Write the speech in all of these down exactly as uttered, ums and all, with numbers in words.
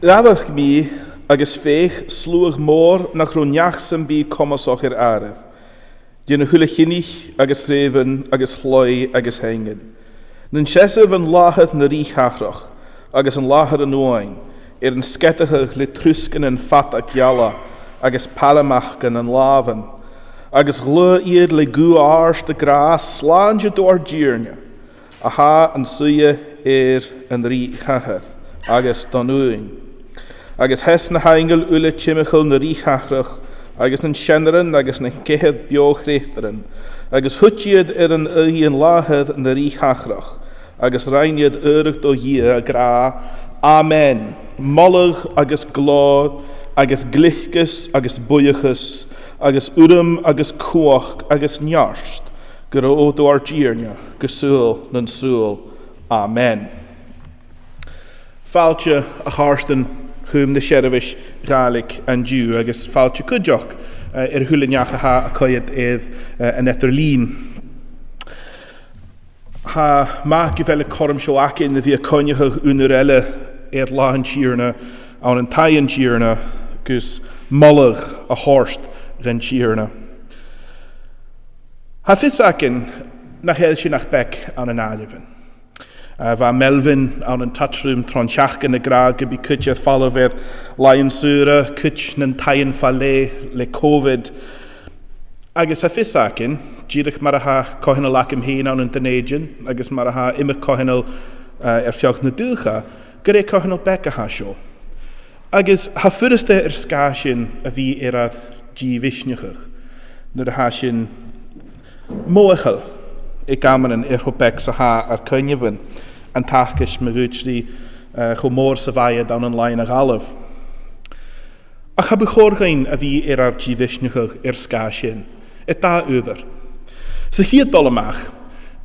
Dh'amharc mi agus feuch sluagh mòr nach robh neach sam bith comasach air àireamh, de na h-uile chinneach agus threubhan agus shluaigh agus theangan. Nan seasamh an làthair na rìgh-chathrach agus an làthair an uain, air an sgeadachadh le trusganan fada geala agus pailmeagan an làmhan, agus ghlaodh iad le guth àrd ag ràdh, Slàinte do ar Tighearna, a tha an suidhe air an rìgh-chathair agus don uain. Agus sheas na h-aingil uile timcheall na rìgh-chathrach, agus nan seanairean agus nan ceithir beò-chreutairean, agus thuit iad air an aghaidh an làthair na rìgh-chathrach, agus rinn iad adhradh do Dhia ag ràdh, Amen. Moladh agus glòir agus gliocas agus buidheachas agus urram agus cumhachd agus neart gu robh do ar Tighearna gu saoghal nan saoghal. Amen. Fàilte, a chàirdean, chum na seirbheis Ghàidhlig an-diugh, agus fàilte cuideachd, eh, air a h-uile neach a tha a' coimhead air, eh, an eadar-lìon. Tha e math gu bheil an cothrom seo againn a bhith a' coinneachadh aon uair eile air Là an Tighearna, ann an taigh an Tighearna, gus moladh a thoirt dhan Tighearna. Tha fios againn nach eil sinn ach beag ann an àireamhan. Eh, bha Melvin ann an chat room tron t-seachdain ag ràdh gum bi cuid air falbh air làithean saora, cuid nan taighean fa leth le Covid. Agus tha fios againn, dìreach mar a tha coitheanal agam fhìn ann an Dùn Èideann, agus mar a tha iomadh coitheanal, eh, air feadh na dùthcha, gur e coitheanal beag a tha seo. Agus tha furasta air sgàth sin a bhith air ar dìth-mhisneachadh, nuair a tha sinn mothachail aig amannan air cho beag 's a tha ar coinneamhan an taca ris mu dhòigh, eh, cho mòr 's a bha iad ann an Làithean a dh'Fhalbh. Ach cha bu chòir dhuinn a bhith air ar dìth-mhisneachadh air sgàth sin, air dà adhbhar. Sa chiad dol a-mach,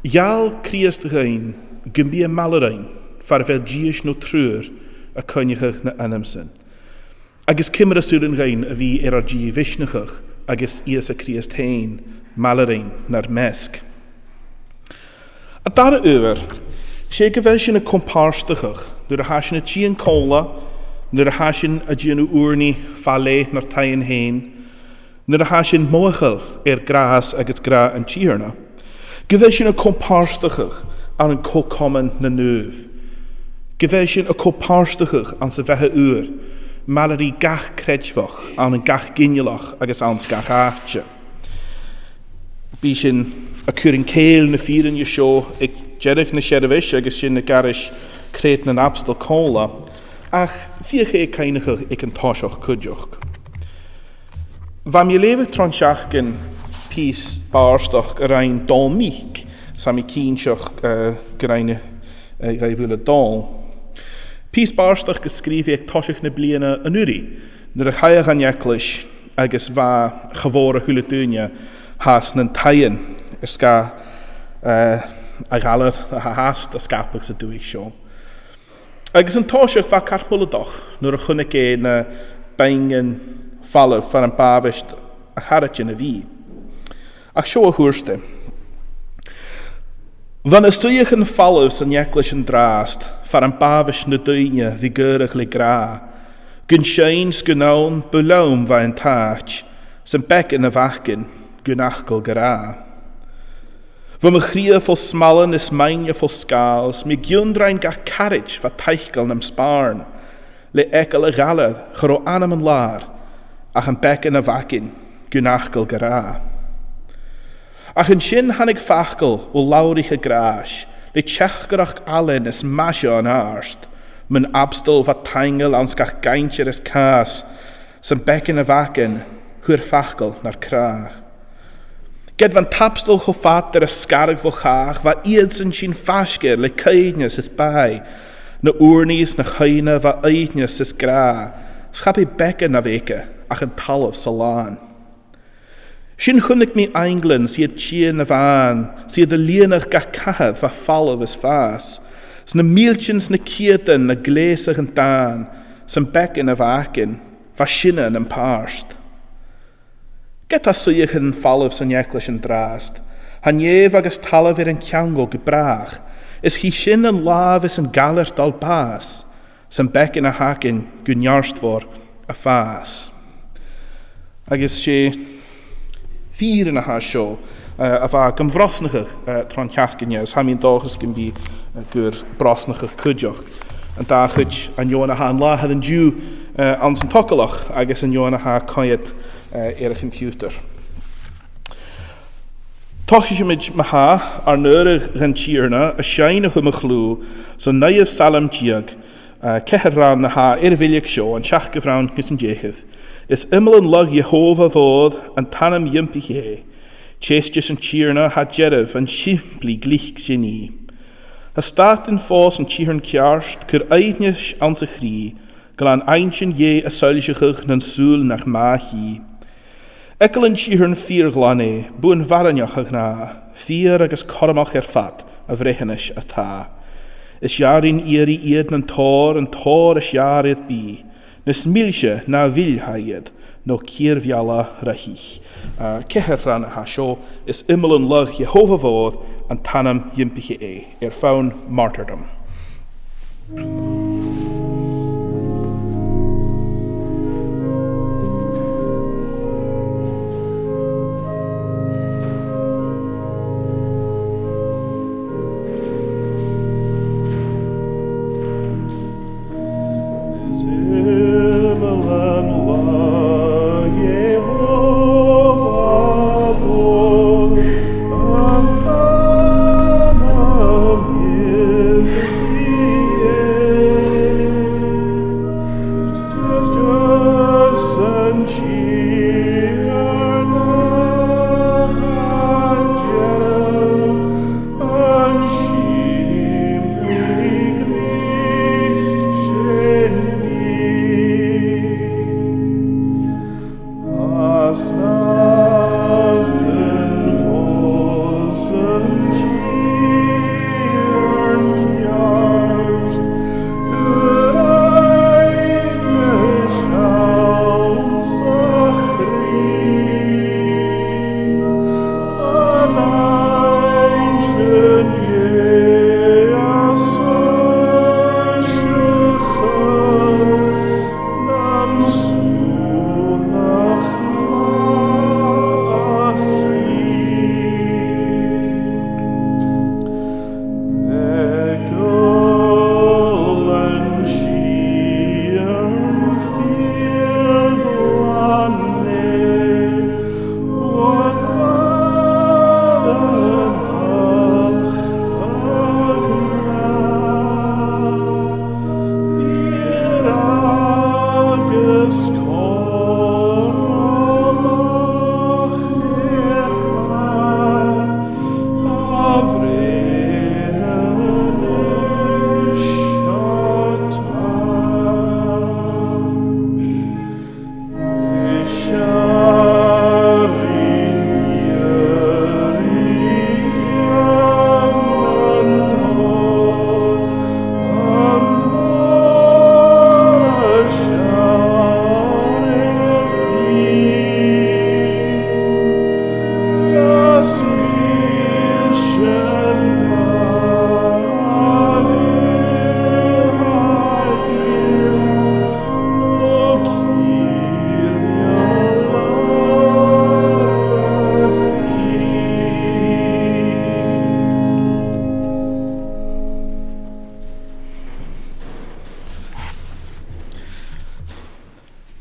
gheall Crìosd dhuinn gum bi e maille rinn far a bheil dithis no triùir a' coinneachadh na ainmean-san. Agus ciamar as urrainn dhuinn a bhith air ar dìth-mhisneachadh agus Ìosa Crìosd fhèin maille rinn nar measg? An dara adhbhar, 's e gu bheil sinn a' com-pàirteachadh nuair a tha sinn a' tighinn còmhla, nuair a tha sinn a' dèanamh ùrnaigh fa leth nar taighean fhèin, nuair a tha sinn mothachail air gràs agus gràdh an Tighearna, gu bheil sinn a' com-pàirteachadh ann an co-chomann na naomh, gu bheil sinn a' com-pàirteachadh anns a' bheatha ùr, maille ri gach creidmheach ann an gach ginealach agus anns gach àite. Bidh sinn a' cur an cèill na fìrinn seo aig deireadh na seirbheis agus sinn ag aithris Creud nan Abstol còmhla, ach feuch e a chuimhneachadh aig an toiseach cuideachd. Bha mi a' leughadh tron t-seachdain pìos bàrdachd a rinn Dòmhnall Nic, 's tha mi cinnteach, eh, gun robh, eh, a bheil thu a' dol. Pìos bàrdachd a sgrìobh e aig toiseach na bliadhna an-uiridh, nuair a chaidh e dhan eaglais agus bha cha mhòr a h-uile duine fhathast nan taighean air sgàth, eh, a' ghalair a tha fhathast a' sgapadh san dùthaich seo. Agus an toiseach bha e car muladach nuair a chunnaic e na baingean falbh far am b' àbhaist a charaidean a bhith. Ach seo a thuirt e. Bha na suidheachan falbh san eaglais an-dràsta far am b' àbhaist na daoine a bhith a' gàireachdainn le gràdh, gun seinn 's gun ann bu leam bha an t-àite, 's am beagan a bh' againn gun fhacal gu ràdh. Bha mo chridhe fo smallan is m' aithne fo sgàil, 's mi ag ionndrainn gach caraid bha taiceil nam spàirn, le eagal a' ghalair cha robh anam an làir, ach am beagan a bh' againn gun fhacal gu ràdh. Ach an sin thàinig facal bho Labhraidh a' Ghràis, le teachdaireachd fhallain is maise an-àird, mun abstol bha taingeil anns gach gainntear is càs, 's am beagan a bh' againn fhuair facal nar cràdh. Ged bha an t-abstol cho fada air a sgaradh bho chàch, bha iadsan sin faisg air le caoimhneas is bàidh, na ùrnaigh is na h-aibhne bha aoibhneas is gràdh, 's cha b' e beagan a bh' aige ach an talamh so làn. Sin chunnaic mi ainglean 's iad a' tighinn a-mhàin, 's iad a' lìonadh gach cathair bha falbh is fàs, 's na mìltean 's na ceudan a' gleusachd an dàn, 's am beagan a bh' againn, bha sinne nam pàirt. Ged tha suidheachan falbh san eaglais an-dràsta, tha nèamh agus talamh air an ceangal gu bràth, is chì sinn an làmh is an galar dol bàs, 'S am beagan a th' againn gu neartmhor a' fàs. Agus 's e fìrinn a tha seo, eh, a bha gam bhrosnachadh, eh, tron t-seachdain, is tha mi an dòchas gum bi, eh, gur brosnachadh cuideachd an dà chuid an fheadhainn a tha an làthair an-diugh, eh, anns an togalach agus an fheadhainn a tha a' coimhead, eh, air a' choimpiutair. Tòisichidh sinn ma-thà, ar n-adhradh dhan Tighearna, a' seinn a chum a chliù, san naoidheamh Salm deug, eh, ceithir rann a tha air a bhilleadh seo, an seachdamh rann gus an deicheamh. Is iomlan lagh Iehòbhah mhòir, an t-anam dh'impich e. Teastas an Tighearna tha dearbh, an simplidh glic 's e nì. Tha stàit fòs an Tighearna ceart, cuir aoibhneas anns a' chridhe, gu bheil an inntinn Dhè a' soillseachadh nan sùil nach math i. Eagal an Tighearna fìor ghlan e, buan-mhaireannach a ghnàth, fìor agus cothromach air fad a bhreitheanais a-tà. Is fheàrr rin iarraidh iad nan tòir, an tòir as fheàrr air bith, nas milse na mhil tha iad, no cìor-bhealach rachaidh. Eh, ceithir rann a tha seo, is iomlan lagh Iehòbhah mhòir, an t-anam dh'impich e, air fonn Martyrdom.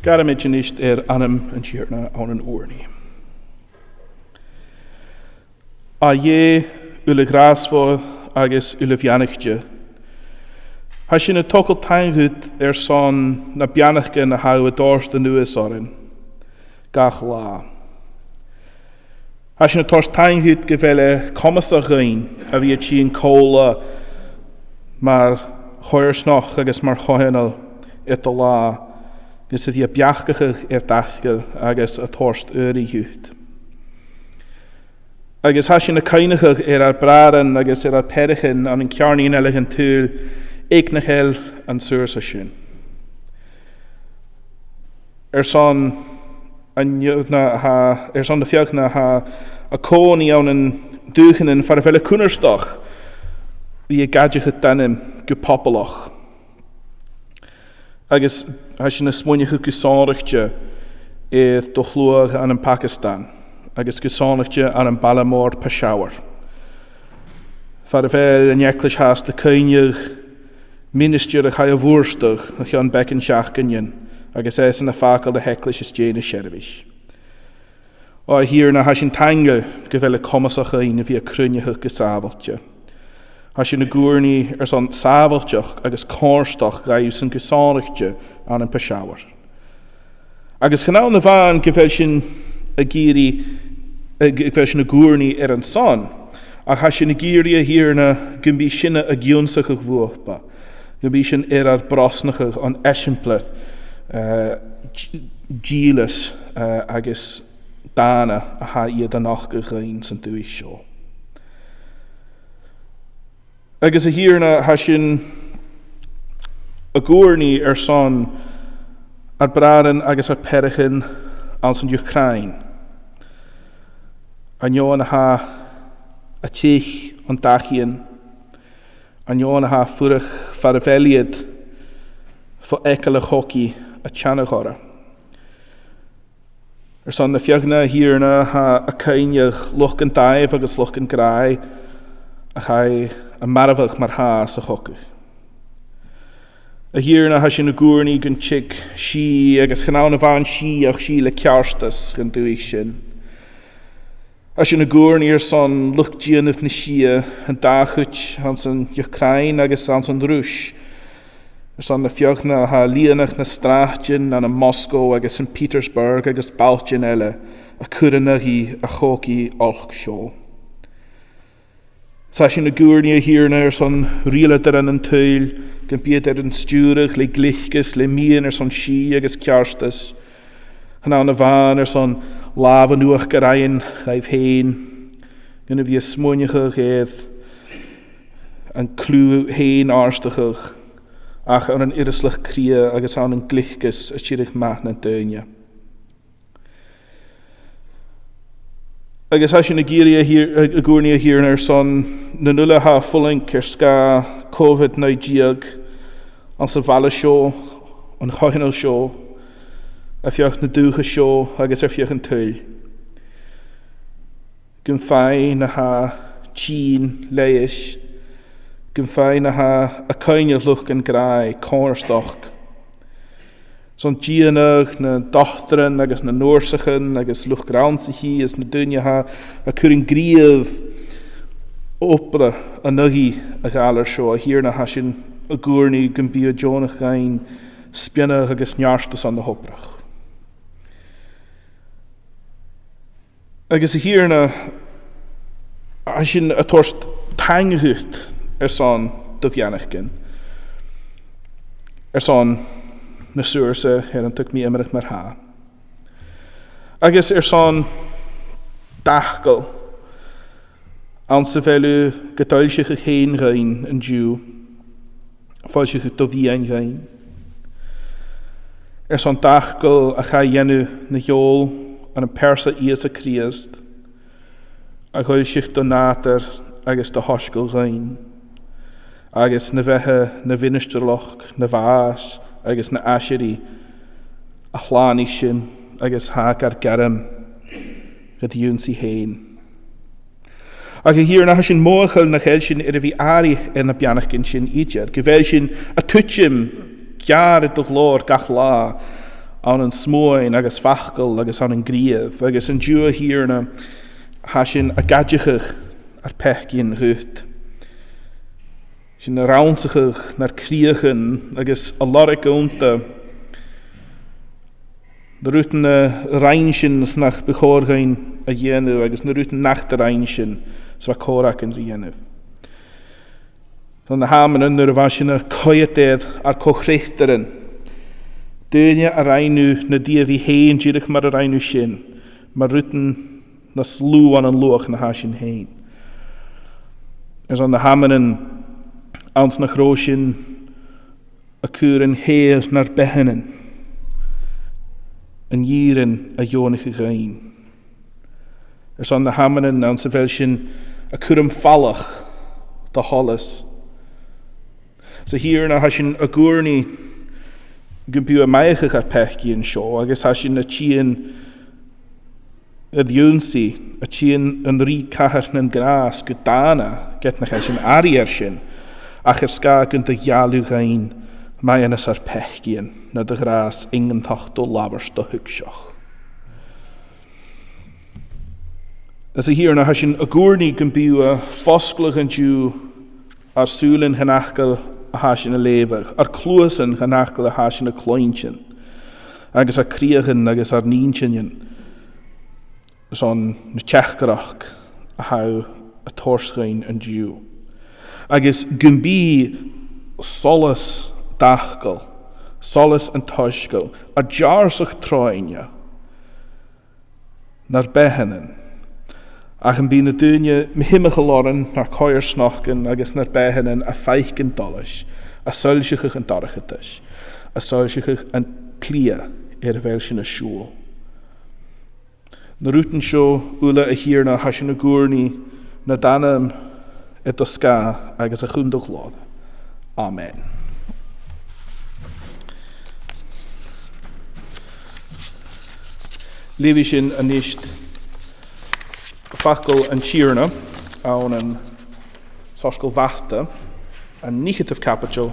Gearraidh mi a-nis air ainm an Tighearna ann an ùrnaigh. A Dhè, uile ghràsmhor agus uile bheannaichte, tha sinn a' togail taing dhut airson na beannachdan a tha thu a' toirt a-nuas oirnn gach latha. Tha sinn a' toirt taing dhut gu bheil e comasach dhuinn a bhith a' tighinn còmhla mar choimhearsnachd agus mar choitheanal air do là, agus a bhith a' beachdachadh air d' fhacal agus a' toirt adhraidh dhut. Agus tha sinn a' cuimhneachadh air ar bràithrean agus air ar peathraichean ann an ceàrnaidhean eile dhen t-saoghal aig nach eil an saorsa sin. Airson an fheadhainn a tha, airson na feadhainn a tha a' còmhnaidh ann an dùthchannan far a bheil e cunnartach bhith ag aideachadh d' ainm gu poblach. Agus tha sinn a' smaoineachadh gu sònraichte air do shluagh ann am Pakistan, agus gu sònraichte ann am baile mòr Peshawar, far a bheil an eaglais fhathast a' cuimhneachadh ministear a chaidh a mhurtadh o chionn beagan sheachdainean, agus esan a' fàgail na h-eaglais às dèidh na seirbheis. O a Thighearna, tha sinn taingeil gu bheil e comasach dhuinn a bhith a' cruinneachadh gu sàbhailte. Tha sinn ag ùrnaigh airson sàbhailteachd agus comhartachd dhaibhsan gu sònraichte ann am Peshawar. Agus chan ann a-mhàin gu bheil sinn ag iarraidh, eh, gu bheil sinn ag ùrnaigh air an son, ach tha sinn ag iarraidh, a Thighearna, gum bi sinne ag ionnsachadh bhuapa, gum bi sinn air ar brosnachadh on eisimpleir, eh, d-, dìleas, eh, agus dàna a tha iad a' nochdadh dhuinn san dùthaich seo. Agus, a Thighearna, tha sinn ag ùrnaigh airson ar bràithrean agus ar peathraichean anns an Ucràin, an fheadhainn a tha a' teich on dachaighean, an fheadhainn a tha a' fuireach far a bheil iad fo eagal a' chogaidh a' teannadh orra. Airson na feadhainn, a Thighearna, a tha a' cuimhneachadh luchd an dàimh agus luchd an gràidh a chaidh a marbhadh mar-thà sa chogadh. A Thighearna, tha sinn ag ùrnaigh gun tig sìth, agus chan ann a-mhàin sìth, ach sìth le ceartas dhan dùthaich sin. Tha sinn ag ùrnaigh airson luchd-dìonach na sìthe, an dà chuid anns an Ucràin agus anns an Ruis, airson na feadhainn a tha a' lìonadh na sràidean ann am Moscow agus Saint Petersburg agus bailtean eile, a' cur an aghaidh a' chogaidh olc seo. Tha sinn ag ùrnaigh, a Thighearna, airson riaghlaidean an t-saoghail, gum bi iad air an stiùireadh le gliocas, le miann airson sìth agus ceartas, chan ann a-mhàin airson làmh an uachdarain dhaibh fhèin, gun a bhith a' smaoineachadh air an cliù fhèin-àrdachadh, ach ann an irioslachd chridhe agus ann an gliocas a' tiormachadh nan daoine. Agus tha sinn ag iarraidh, a Thighear-, ag ùrnaigh, a Thighearna, airson nan uile a tha a' fulang air sgàth Covid naoi deug anns a' bhaile seo, an coitheanal seo, air feadh na dùthcha seo agus air feadh an t-saoghail. Gum faigh na tha tinn leighis, gum faigh na tha a' cuimhneachadh luchd an gràidh comhartachd. Son dìonadh nan dotairean agus nan nursaichean agus luchd-rannsachaidh is na daoine a tha a' cur an gnìomh obrach an aghaidh a' ghalair seo, a Thighearna, tha sinn ag ùrnaigh gum bi thu deònach dhuinn spionnadh agus neartas ann an obrach. Agus, a Thighearna, tha sinn a' toirt taing dhut airson do bheannachdan, airson na saorsa air an tug mi iomradh mar-thà, agus airson d' fhacal anns a bheil thu gad fhoillseachadh fhèin dhuinn an-diugh, foillseachadh do mhiann dhuinn. Airson d' fhacal a chaidh a dhèanamh na fheòil ann am pearsa Ìosa Crìosd, a dh'fhoillsich do nàdar agus do shoisgeul dhuinn, agus na bheatha, na mhinistrealachd, na bhàs agus na aiseirigh a shlànaich sinn agus tha gar gairm dhut ionnsaigh fhèin. Ach, a Thighearna, tha sinn mothachail nach eil sinn air a bhith àraidh air na beannachdan sin idir, gu bheil sinn a' tuiteam geàrr air do ghlòir gach latha ann an smuain agus facal agus ann an gnìomh, agus an-diugh, a Thighearna, tha sinn ag aideachadh ar peacaidhean dhut. Sinn a' rannsachadh nar cridheachan agus a' lorg annta na rudan a rinn sinn 's nach bu chòir dhuinn a dhèanamh, agus na rudan nach do rinn sinn 's bha còir againn ri dhèanamh. Son na h-amannan nuair a bha sinn a' coimhead air ar co-chreutairean, daoine a rinn thu na dhìomhaidh fhèin dìreach mar a rinn thu sin, mar rudan nas lugha ann an luach na tha sinn fhèin. Airson na h-amannan anns nach robh sinn a' cur an cèill nar beathannan, an fhìrinn a dheònaich thu dhuinn. Airson na h-amannan anns a bheil sinn a' cur am falach do sholas. 'S a Thighearna, tha sinn ag ùrnaigh gum bi thu a' maoidheachadh ar peacaidhean seo, agus tha sinn a' tighinn air d' ionnsaigh, a' tighinn an rìgh cathair nan gràs gu dàna, ged nach eil sinn airidh air sin, ach air sgàth gun do gheall thu dhuinn maitheanas ar peacaidhean, nad ghràs iongantach do labhairt do thuigseach. Is a Thighearna, tha sinn ag ùrnaigh gum bi thu a' fosgladh an-diugh ar sùilean dhan fhacal a tha sinn a' leughadh, ar cluasan dhan fhacal a tha sinn a' cluinntinn, agus ar cridheachan agus ar n-inntinn airson na teachdaireachd a tha thu a' toirt dhuinn an-diugh. Agus gum bi solas d' fhacail, solas an t-soisgeil, ar deàrrsadh troimhe nar beathannan. Ach am bi na daoine mu thimcheall oirnn, nar coimhearsnachdan agus nar beathannan a' faicinn dolas, a' soillseachadh an dorchadais, a' soillseachadh an t-slighe air a bheil sinn a' siubhal. Na rudan seo uile, a Thighearna, tha sinn ag ùrnaigh nad ainm, air do sgàth agus a chunntadh làidir. Amen. Leughaidh sinn a-nis facal an Tighearna ann an Soisgeul Mhata, an fhicheadamh caibideil,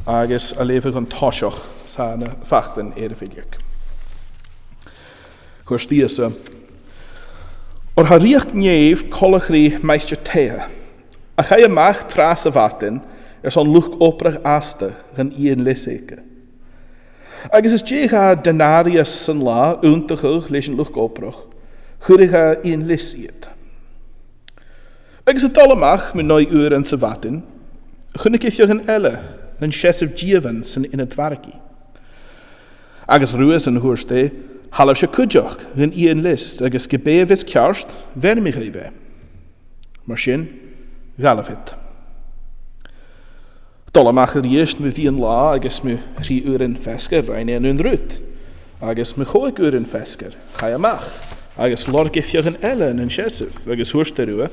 agus a' leughadh an toiseach 's na faclan air a bhilleadh. Thuirt Ìosa: Oir tha rìoghachd nèimh coltach ri maighstir-taighe, a chaidh a-mach tràth sa mhadainn airson luchd-obrach fhasta dhan fhìon-leigheas aige. Agus às dèidh dhà denarius san latha aontachadh leis an luchd-obrach, chuir e dha fhìon-leigheas iad. Agus a' dol a-mach mu naoi uairean sa mhadainn, chunnaic e feadhainn eile nan seasamh dìomhain san ionad mhargaidh. Agus riuthasan thuirt e: Thalla-se cuideachd dhan fhìon-leigheas, agus ge b' e a bhios ceart, bheirmidh e bhith. Mar sin, dh'fhalbh iad. Dh'fhalbh e a-mach a-rithist mu mheadhan-latha agus mu thrì uairean feasgar, rinn e an aon rud. Agus mu chòig uairean feasgar, chaidh e a-mach, agus lorg e feadhainn eile nan seasamh, agus thuirt e riutha: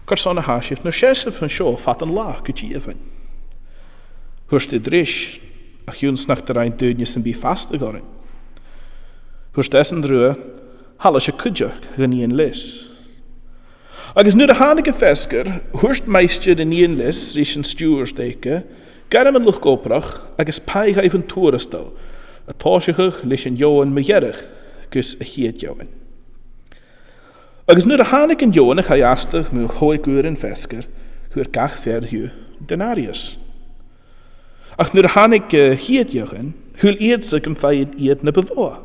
Carson a tha sibh nar seasamh an seo fad an latha gu dìomhain? Thuirt iad ris: A chionn 's nach do rinn duine sam bith fastadh oirnn. Thuirt esan riutha: Thalla-se cuideachd dhan fhìon-leigheas. Agus nuair a thàinig am feasgar, thuirt maighstir an fhìon-leigheas ris an stiùbhart aige: Gairm an luchd-obrach agus paidhidh dhaibh an tuarastal, a' tòiseachadh leis an fheadhainn mu dheireadh gus a' chiad fheadhainn. Agus nuair a thàinig an fheadhainn a chaidh fastadh mu chòig uairean feasgar, chuir gach fear dhiubh denarius. Ach nuair a thàinig a' chiad fheadhainn, shaoil iadsa gum faigheadh iad na bu mhotha,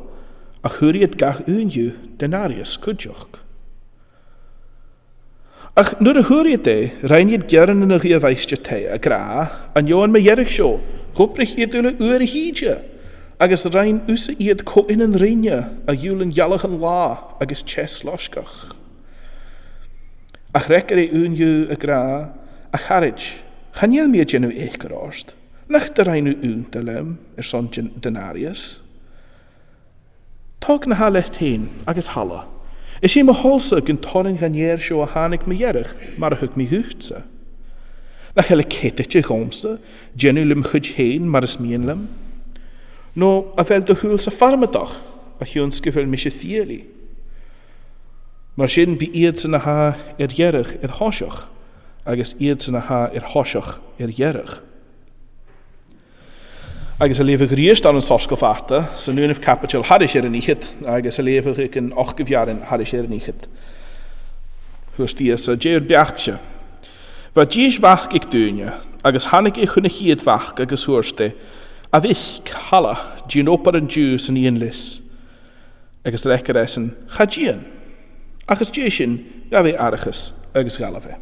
ach chuir iad gach aon dhiubh denarius cuideachd. Ach nuair a fhuair iad e, rinn iad gearan a-mach air a' mhaighstir-taighe, ag ràdh: An fheadhainn mu dheireadh seo, dh'obraich iad uile uair a thìde, agus rinn thusa iad cò ionnan rinne a ghiùlan ghealach an latha agus teas loisgeach. Ach fhreagair e aon dhiubh ag ràdh: A charaid, chan eil mi a' dèanamh eucoir ort, nach do rinn thu aonta leam airson den-, denarius? Tog na tha leat fhèin agus thalla. Is e mo thoil-sa gun toirinn dhan fhear seo a thàinig mu dheireadh mar a thug mi dhutsa. Nach eil e ceadaichte dhomhsa dèanamh leam cuid fhèin mar as miann leam? No a bheil do shùil-sa farmadach a chionn 's gu bheil mise fialaidh? Mar sin bidh iadsan a tha air dheireadh air thoiseach, agus iadsan a tha air thoiseach air dheireadh. Agus a' leughadh a-rithist ann an Soisgeul Mhata, san aonamh caibideil thairis air an fhichead, agus a' leughadh aig an ochdamh earrann thairis air an fhichead. Thuirt Ìosa: Dè ur beachd-se? Bha dithis mhac aig duine, agus thàinig e chun a' chiad mhac agus thuirt e: A mhic, thalla, dèan obair an-diugh san fhìon-leigheas. Agus fhreagair esan: Cha dèan. Ach às dèidh sin, ghabh e aithreachas agus dh'fhalbh e.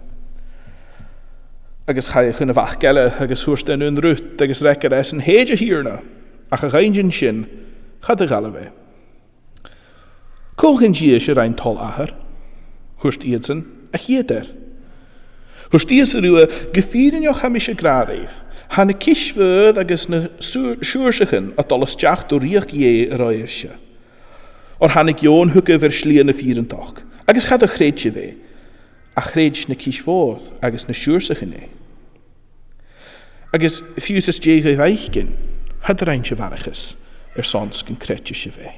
Agus chaidh e chun a' mhac eile agus thuirt e an aon rud, agus fhreagair esan: Thèid, a Thighearna, ach a dh'aindeoin sin, cha do dh'fhalbh e. Cò chun dithis a rinn toil athar? Thuirt iadsan: A' chiad fhear. Thuirt Ìosa riutha: Gu fìrinneach tha mise ag ràdh ribh, tha na cisbheir agus na siùr-, siùrsachan a' dol a-steach do rìoghachd Dhè a-raoir-se. Oir thàinig Eòin thugaibh air slighe na fìreantachd, agus cha do chreid sibh e, ach chreid na cisbheir agus na siùrsachan e. Agus fiù 's às dèidh dhuibh fhaicinn, Tha iad a' roinn sibh aithreachas airson 's gun creideadh sibh e.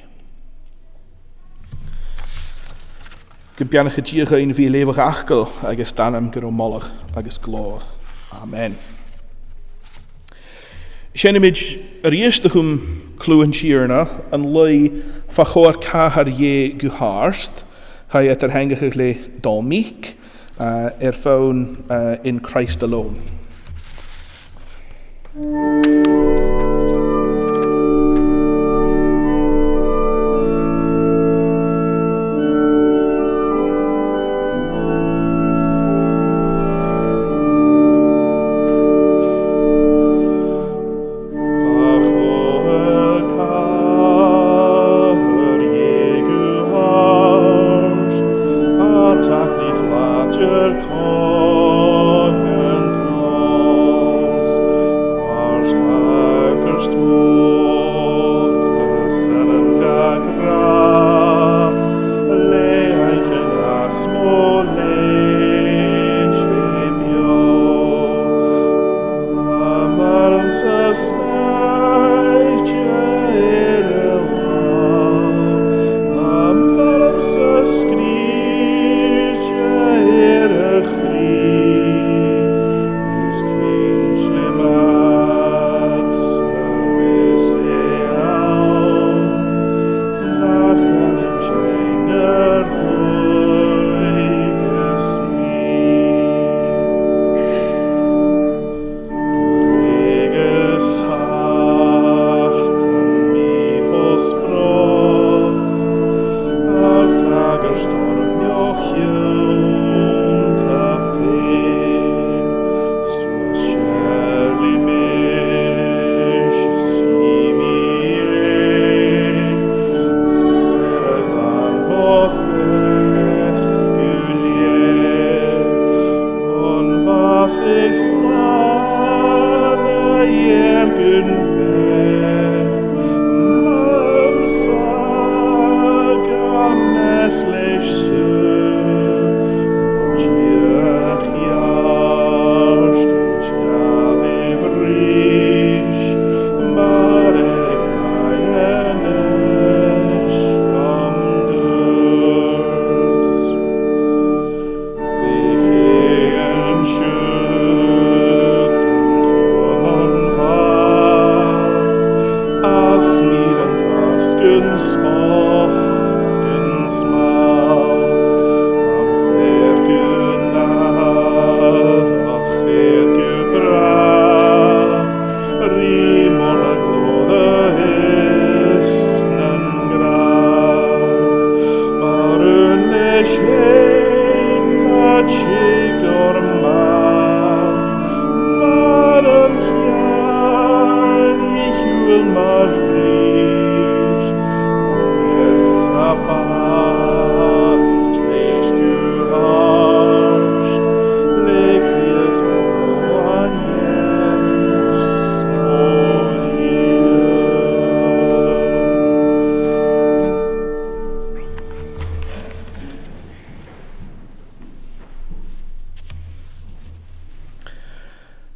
Gum beannaicheadh Dia dhuinn a bhith a' leughadh fhacail agus d' ainm gu robh moladh agus glòir. Amen. Seinnidh sinn a-rithist a-chum cliù an Tighearna, an laoidh Fa chomhair cathair Dhè gu h-àrd, tha e eadar-theangachadh le Dòmhnaic, eh, air fonn, eh, In Christ Alone.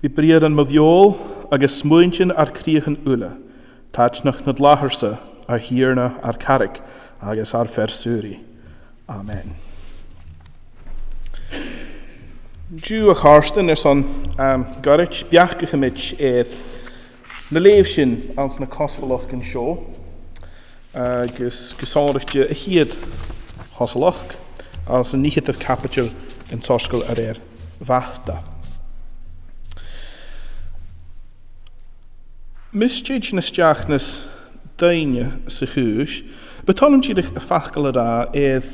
Bi briathran mo bheòil agus smuaintean ar cridheachan uile taitneach nad làthair-sa, a Thighearna, ar carraig agus ar fear saoraidh. Amen. An-diugh, a chàirdean, airson, um, goirid, beachdaichidh mi air na leughadh anns na cosmhalachdan seo, agus gu sònraichte a' chiad chosmhalachd, anns an fhicheadamh caibideil den t-soisgeul a rèir Mhata. Mus tèid sinn a-steach nas doimhne sa chùis, bu toil leam dìreach facal a ràdh air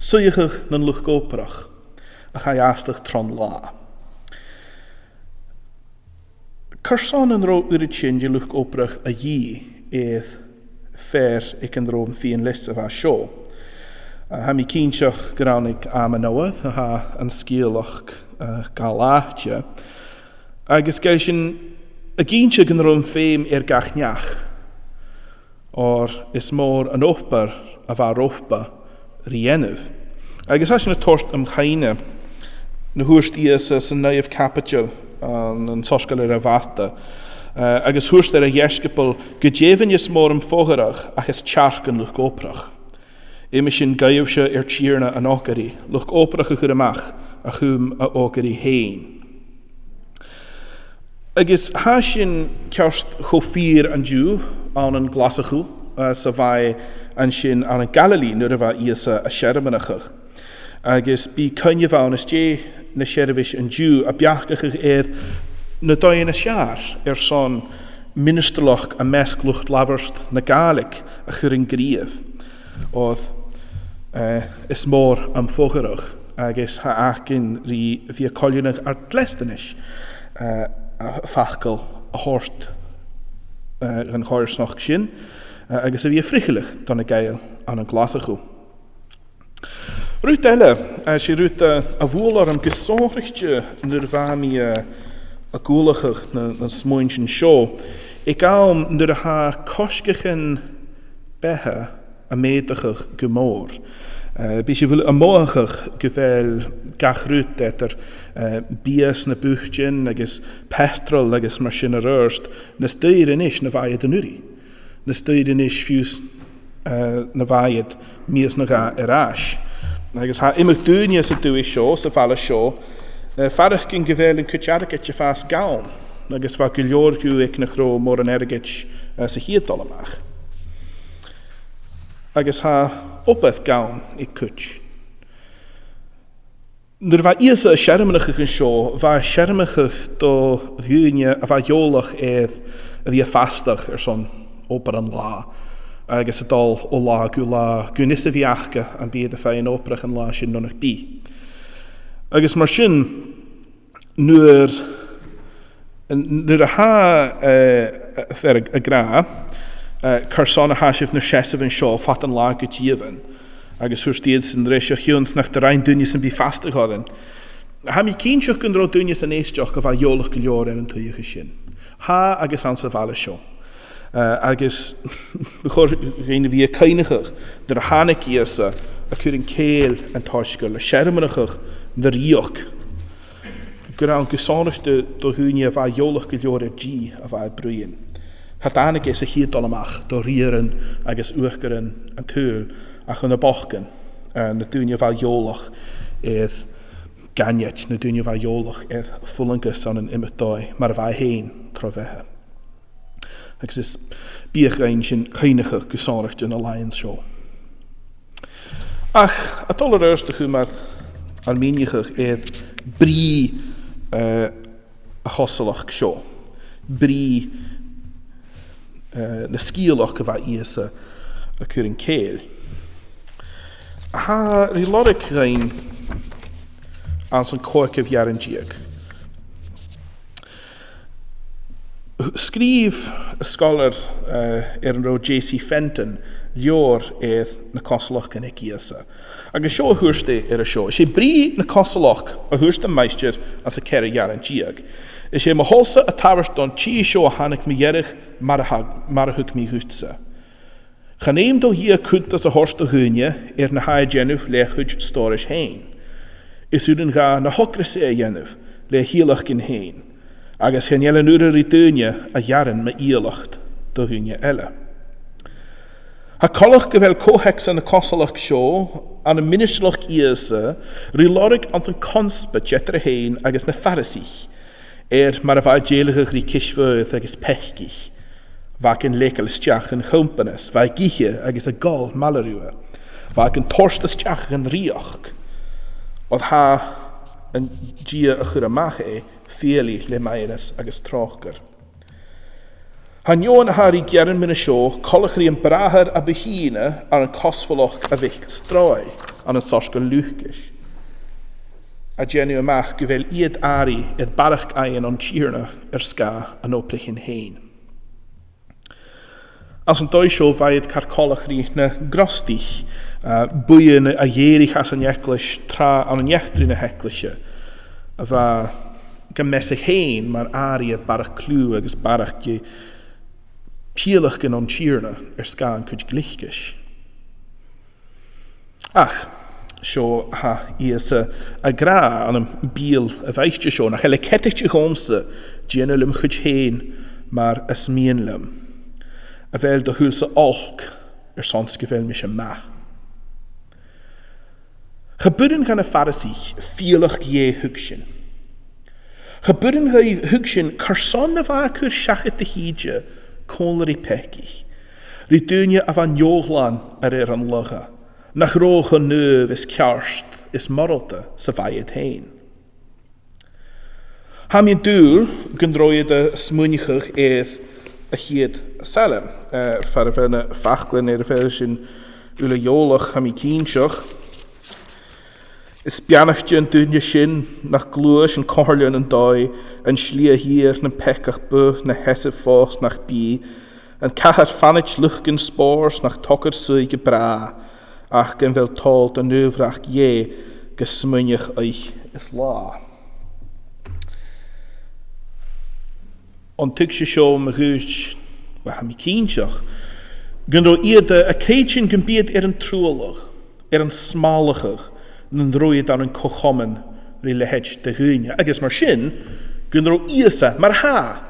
suidheachadh nan luchd-obrach a chaidh fhastadh tron là. Carson an robh uiread sin de luchd-obrach a dhìth air fear aig an robh am fìon leis a bha seo? A, tha mi cinnteach gur ann aig àm an fhoghair a tha an sgeulachd, eh, gu làidir. Agus gheibh sinn ag innse gun robh am feum air gach neach. Oir is mòr an obair a bha romhpa ri dhèanamh. Agus tha sinn a' toirt an cuimhne na thuirt Ìosa san naoidheamh caibideil, an, an soisgeul a rèir Mhata, Eh, agus thuirt e air a dheisciobail, "Gu deimhinne is mòr am fogharradh ach is tearc an luchd-obrach. Uime sin gabhaibhse air Tighearna an fhoghair, luchd-obrach a chur a-mach a chum a fhoghair fhèin." Agus tha sin ceart cho fìor an-diugh ann an Glaschu, eh, 's a bha e an sin ann an Galilee nuair a bha Ìosa a' searmonachadh. Agus bidh cuimhne ann às dèidh na seirbheis an-diugh a' beachdachadh air na dòighean as fheàrr airson ministrealachd am measg luchd-labhairt na Gàidhlig a chur an gnìomh. Oir, eh, is mòr am fogharradh, agus tha againn ri bhith a' coileanadh ar dleastanas, eh, a' facal a thoirt, eh, dhan choimhearsnachd sin, eh, agus a bhith a' frithealadh do na Gàidheil ann an Glaschu. Rud eile, eh, 's e rud, eh, a bhuail orm gu sònraichte nuair a bha mi, eh, ag ullachadh na, na smuaintean seo, aig àm nuair a tha cosgaichean beatha a' meudachadh gu mòr. Eh, bidh sibh uile a' mothachadh gu bheil gach rud eadar, eh, bias na bùithtean agus peatrail agus mar sin air adhart nas daoire a-nis na bha iad an-uiridh. Nas daoire a-nis fiù 's, eh, na bha iad mìos no dhà air ais. Agus tha iomadh duine san dùthaich seo, sa bhaile seo, eh, a' faireachdainn gu bheil an cuid airgid a' fàs gann, agus bha gu leòr dhiubh aig nach robh mòran airgid, eh, sa chiad dol a-mach. Agus tha obair gann aig cuid. Nuair a bha Ìosa a' searmonachadh an seo, bha e a' searmonachadh do dhaoine a bha eòlach air a bhith a' fastadh airson obair an latha, agus a' dol o latha gu latha, gun fhios a bhith aca am bi iad a' faighinn obrach an latha sin no nach bi. Agus mar sin, nuair An, nuair a tha, eh, fear ag, ag ràdh, eh, "Carson a tha sibh nur seasamh an seo fad an latha gu dìomhain?" agus thuirt iadsan ris, "A chionn 's nach do rinn duine sam bith fastadh oirnn." Tha mi cinnteach gun robh duine san èisteachd a bha eòlach gu leòr air an t-suidheachadh sin. Tha agus anns a' bhaile seo. Eh, agus bu chòir dhuinn a bhith a' cuimhneachadh nuair a thàinig Ìosa a' cur an cèill an t-soisgeil, a' searmonachadh na rìoghachd, gur ann gu sònraichte do, do dhaoine a bha eòlach gu leòr air Dia a bha e a' bruidhinn. Cha tàinig e sa chiad dol a-mach do riaran agus uachdaran an t-saoghail ach dha na bochdan, eh, na daoine a bha eòlach air gainnead, na daoine a bha eòlach air fulangas ann an iomadh dòigh, mar a bha e fhèin tro bheatha. Agus is beag dhuinn sin cuimhneachadh gu sònraichte na làithean seo. Ach, a' dol air adhart a-nis mar, mar mhìneachadh air brìgh, eh, a' chosmhailidh seo, brìgh, eh, na sgeulachd a bha Ìosa a' cur an cèill. Tha ri lorg dhuinn anns a' chòigeamh earrann deug. Sgrìobh sgoilear, eh, air an robh J C Fenton leabhar air na cosmhailidhean aig Ìosa. Agus seo a thuirt e air a seo. "'S e brìgh na cosmhailidh," a thuirt am maighstir anns a' cheathramh earrann deug, "'s e mo thòrr-sa a' tabhairt don tì seo a thàinig mu dheireadh mar a thug, mar a thug mi dhutsa. Chan fheum do Dhia cunntas a thoirt do dhaoine air na tha e a' dèanamh le a chuid stòrais fhèin. Is urrainn dha na h-ocras e a dhèanamh le a thiodhlacadh fhèin, agus chan eil an urra ri daoine a ghearradh mu iarraidh do dhaoine eile." Tha coltach gu bheil co-theacsa na cosmhailidh seo ann am ministrealachd Ìosa ri lorg anns a' chonnspaid eadar e fhèin agus na Pharasaich, air mar a bha e a' dèiligeadh ri cisbheir agus peacaich. Bha e gan leigeil a-steach dhan chompanais, bha e ag ithe agus ag òl maille riutha. Bha e gan toirt a-steach dhan rìoghachd, oir tha an Dia a chuir a-mach e fialaidh le maitheanas agus tròcair. Tha an fheadhainn a tha ri gearan mun a seo coltach ri am bràthair a bu shine ann an cosmhailidh a bh' aig Stròigh ann an soisgeul Liùcais, a' dèanamh a-mach gu bheil iad àraidh air barrachd fhaighinn on Tighearna air sgàth an obraichean fhèin. Anns an dòigh seo bha iad car coltach ri na Gnostaich, eh, buidheann a dh'èirich às an eaglais tràth ann an eachdraidh na h-eaglaise, a bha gam measadh fhèin mar àraidh air barrachd cliù agus barrachd de thiodhlacadh on Tighearna air sgàth an cuid gliocais. Ach, seo tha Ìosa ag ràdh ann am beul a' bhaichte seo, nach eil e ceadaichte dhòmhsa dèanamh lem chuid fhèin mar as miann leam, a bheil do shaoghal-sa olc airson 's gu bheil mise math. Cha b' urrainn dha na Pharasaich fialachd Dhè thuigsinn. Cha b' urrainn dhaibh thuigsinn carson a bha e a' cur seachad a thìde còmhla ri peacaich, ri daoine a bha neòghlan a rèir an lagha, nach robh cho naomh is ceart is moralta 's a bha iad fhèin. Tha mi an dùil gun robh iad a' smaoineachadh air a' chiad Salm, eh, far a bheil na faclan air a bheil sinn uile eòlach, tha mi cinnteach. Is beannaichte an duine sin nach gluais an comhairle nan dòigh, an slighe shìor nam peacach bu, na sheasamh fòs nach bi, an cathair fanaid luchd an spòrs nach togair suidhe gu bràth, ach gum feum toil do naomhachd Dhè gu smaoineachadh oidhche is là. An tuigse seo ma dhùirt, well, tha mi cinnteach gun robh iad a' creidsinn gum biodh iad air an truailleadh, air an smàlachadh, nan robh iad ann an co-chomann ri leithid de dhaoine, agus mar sin gun robh Ìosa mar-thà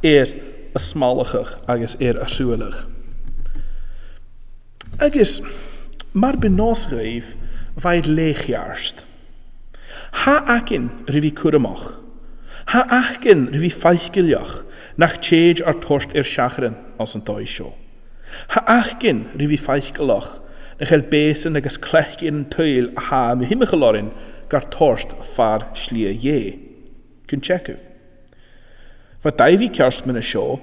air a smàlachadh agus air a thruailleadh. Agus mar bu nòs dhaibh, bha iad leth-cheart. Tha againn ri bhith cùramach. Tha againn ri bhith faiceallach nach tèid ar toirt air seachran anns an dòigh seo. Tha againn ri bhith faiceallach nach eil beasan agus cleachdaidhean an t-saoghail a tha mu thimcheall oirnn gar toirt far slighe Dhè. Gun teagamh. Bha Daibhidh ceart mu na seo,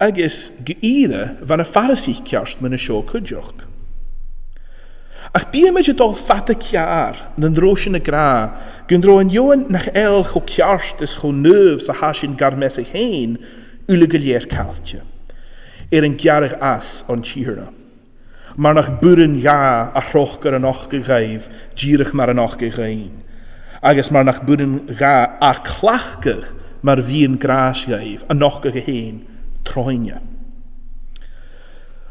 agus gu ìre bha na Pharasaich ceart mu na seo cuideachd. Ach bidh mise a' dol fada ceàrr nan robh sinn ag ràdh gun robh an fheadhainn nach eil cho ceart is cho naomh 's a tha sinn gar measadh fhèin uile gu lèir caillte air an gearradh às on Tighearna. Mar nach b' urrainn dha a thròcair a nochdadh dhaibh dìreach mar a nochd e dhuinn, agus mar nach b' urrainn dha ar cleachdadh mar mhiann-gràis dhaibh a nochdadh e fhèin troimhe.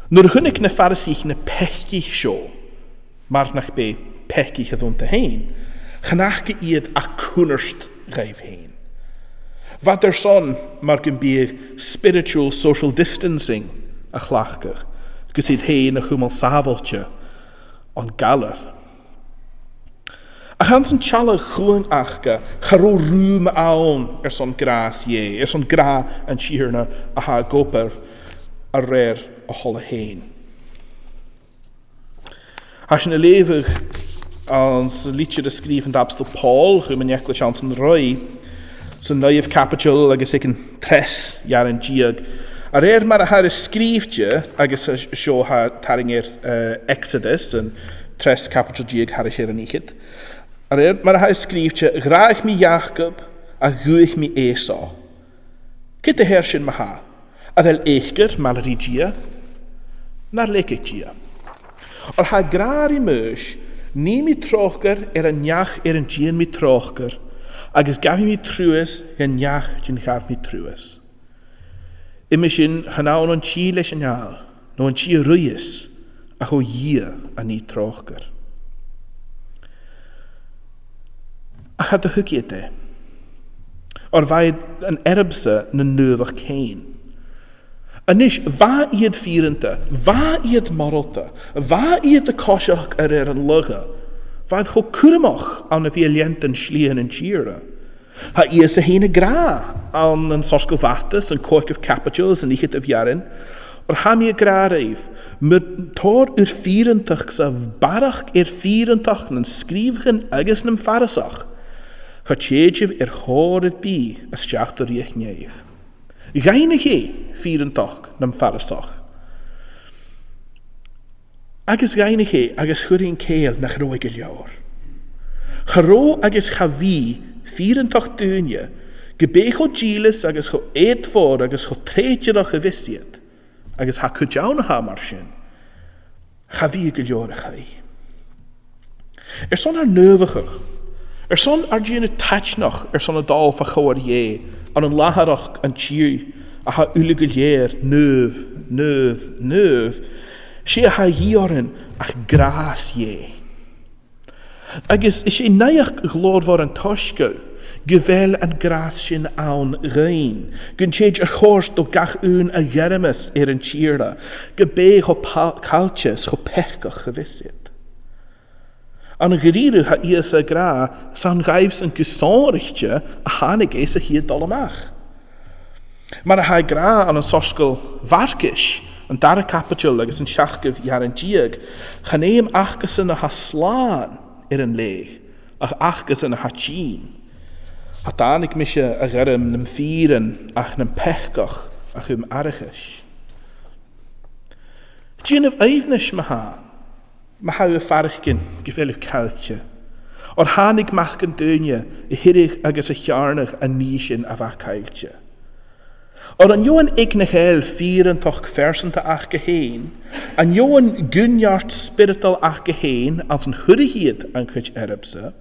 Nuair a chunnaic na Pharasaich na peacaich seo, mar nach b' e peacaich a bh' annta fhèin, chan fhaca iad ach cunnart dhaibh fhèin. Bha iad airson mar gum biodh spiritual social distancing a chleachdadh, gus iad fhèin a chumail sàbhailte on galar. Ach anns an t-sealladh chumhang aca, cha robh rùm ann airson gràs Dhè, airson gràdh an Tighearna a tha ag obair a rèir a thoil fhèin. Tha sinn a' leughadh anns an litir a sgrìobh an t-Abstol Pòl chum an eaglais anns an Ròimh, san naoidheamh caibideil agus aig an treas earrainn deug. A rèir mar a tha e sgrìobhte, agus seo tha tarraing air, eh, Exodus, an treas caibideil deug thairis air an fhichead. A rèir mar a tha e sgrìobhte, ghràdhaich mi Iàcob, ach dhùisg mi Esau. Ciod a their sin ma-thà? A bheil eucoir maille ri Dia? Nar leig e Dia? Oir tha e ag ràdh ri Maois, nì mi tròcair air an neach air an dèan mi tròcair, agus gabhaidh mi truas dhan neach dhen ghabh mi truas. Uime sin, chan ann an tì leis an fheàrr, no an tì a ruitheas, ach o Dhia a nì tròcair. Ach cha do thuig iad e. Oir bha iad an earbsa nan naomhachd fhèin. A-nis, bha iad fìreanta, bha iad moralta, bha iad a' coiseachd a rèir an lagha, bha iad cho cùramach ann a bhith a' leantainn slighe nan Tighearna. Tha Ìosa fhèin ag ràdh ann an Soisgeul Mhata, san còigeamh caibideil, san fhicheadamh earrann, oir tha mi ag ràdh ribh, mur tòir ur fìreantachd-sa barrachd air fìreantachd nan sgrìobhadairean agus nam Pharasach, cha tèid sibh air chor air bith a-steach do rìoghachd Dhè. Dh'aithnich e fìreantachd nam Pharasach. Agus dh'aithnich e, agus chuir e an cèill nach robh e gu leòr. Cha robh agus cha bhi fìreantachd duine, ge b' e cho dìleas agus cho èadmhor agus cho trèidearach a bhios iad, agus tha cuid ann a tha mar sin, cha bhi e gu leòr a-chaoidh. Airson ar naomhachadh, airson ar dèanamh taitneach airson a' dol fa chomhair Dhè, ann an làthaireachd an tì a tha uile gu lèir naomh, naomh, naomh, 's e a tha a dhìth oirnn ach gràs Dhè. Agus 's e naidheachd ghlòrmhor an t-soisgeil gu bheil an gràs sin ann dhuinn, gun tèid a chomhair do gach aon a ghairmeas air an Tighearna, ge b' e cho pa-, caillte 's cho peacach a bhios iad. Ann an da-rìribh tha Ìosa ag ràdh, 's ann dhaibhsan gu sònraichte a thàinig e sa chiad dol a-mach. Mar a tha e ag ràdh ann an Soisgeul Mharcais, an dara caibideil agus an seachdamh earrann deug, chan fheum acasan a tha slàn air an leth, ach acasan a tha tinn. Cha tàinig mise a ghairm nam fìrean ach nam peacach a chum aithreachais. Dèanaibh aoibhneas ma-thà, ma tha sibh a' faireachdainn gu bheil sibh caillte. Oir thàinig Mac an Duine a shireadh agus a theàrnadh an nì sin a bha caillte. Oir an deamhan aig nach eil fìreantachd phearsanta aca fhèin, an deamhan gun neart spioradail aca fhèin anns an cuireadh iad an cuid earbsa,